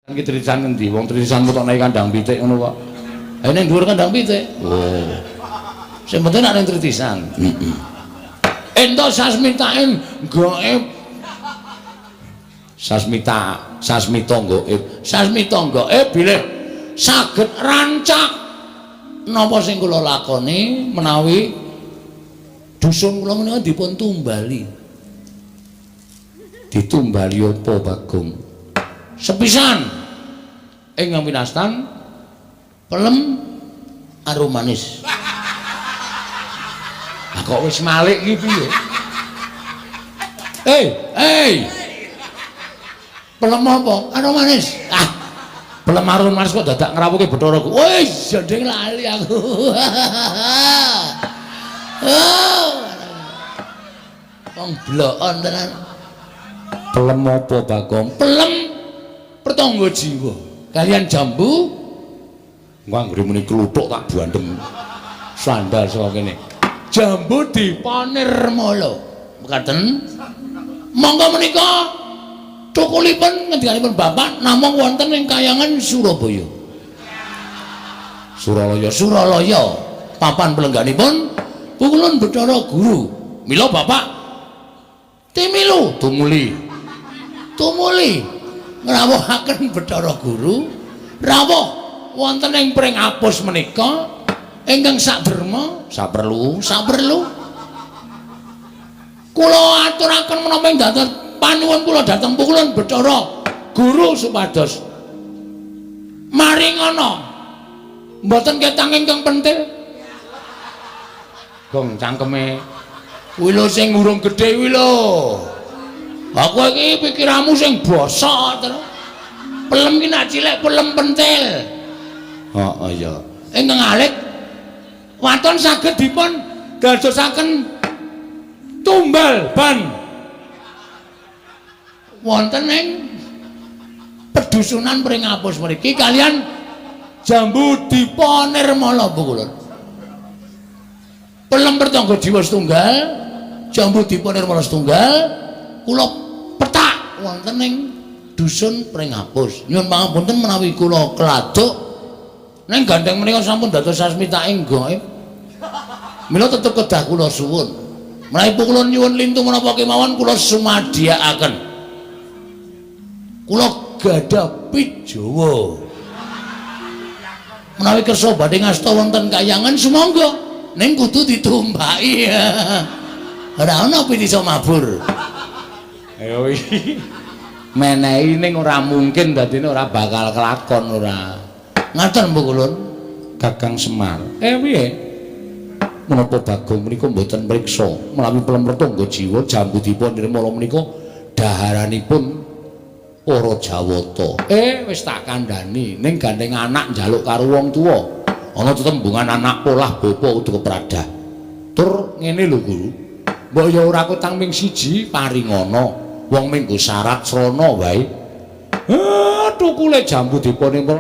Iki tritisan ngendi? Wong tritisan kok naik kandang pitik ngono kok. Ha ning dhuwur kandang pitik. Oh. Sing penting nek ning tritisan. Heeh. Entuk sasmitain gaib. Sasmita, sasmita gaib. Sasmita gaib bilih saged rancak napa sing kula lakoni menawi dusun kula menika dipun tumbali. Ditumbali apa, Bagong? Sepisan ingkang pinastan pelem arum manis. Lah kok wis malik iki piye? Hei, hei. Pelem apa? Arum manis. Ah. Pelem arum manis kok dadak ngrawuhke Bathara Guru. Wis, jandeng lali aku. Oh. Wong blokon tenan. Pelem apa, Bagong? Pelem pertangga jiwa. Kalian jambu engko anggere muni kluthuk tak bandem. Sandal saka kene. Jambu dipanirmala. Mekaten. Monggo menika thukulipun ngendikanipun Bapak namung wonten ing kayangan Surabaya. Suralaya, Suralaya. Papan pelengganipun Pukulun Bathara Guru. Mila Bapak timilu tumuli. Tumuli ngrawuhaken Bathara Guru rawuh wonten ing Pringapus menika ingkang saderma saperlu saperlu kula aturaken menapa ing dados panuwun kula dhateng Pukulun Bathara Guru supados maringana mboten ketang ingkang pentil gong cangkeme kuwi lho sing urung gedhe kuwi lho. Aku iki pikiranmu sing bosok terus. Pelem ki nak cilik pelem pentil. Heeh iya. Ingkang alit waton saged dipun dadosaken tumbal ban wonten ing pedusunan Pringapus mriki kalian jambu dipa nirmala Pukulun. Pelem pertangga jiwa setunggal, jambu dipa nirmala setunggal, kula petak wonten ing dusun Pringapus. Nyuwun pangapunten menawi kula keladuk ning gandeng menika sampun dados sasmita ing gaib. Mila tetep kedah kula suwun. Menawi Pukulun nyuwun lintu menapa kemawon kula sumadiyakaken. Kula gadah pit Jawa. Menawi kersa badhe ngasta wonten kayangan sumangga ning kudu ditumbaki. Ora ana pit iso mabur. Ayo iki. Menehi ning ora mungkin dadine ora bakal kelakon ora. Ngaten Pukulun. Kakang Semar. Piye? Menapa Bagong menika mboten mriksa menawi pelem retangga jiwa jambu dipa nirmala menika daharanipun para Jawata. Wis tak kandhani ning gandeng anak njaluk karo wong tuwa. Ana tetembungan anak polah bapa kudu kepradah. Tur ngene lho Guru. Mbok ya ora kutang ming siji paringana. Wong minggu syarat srana wae. Tukule jambu dipa nirmala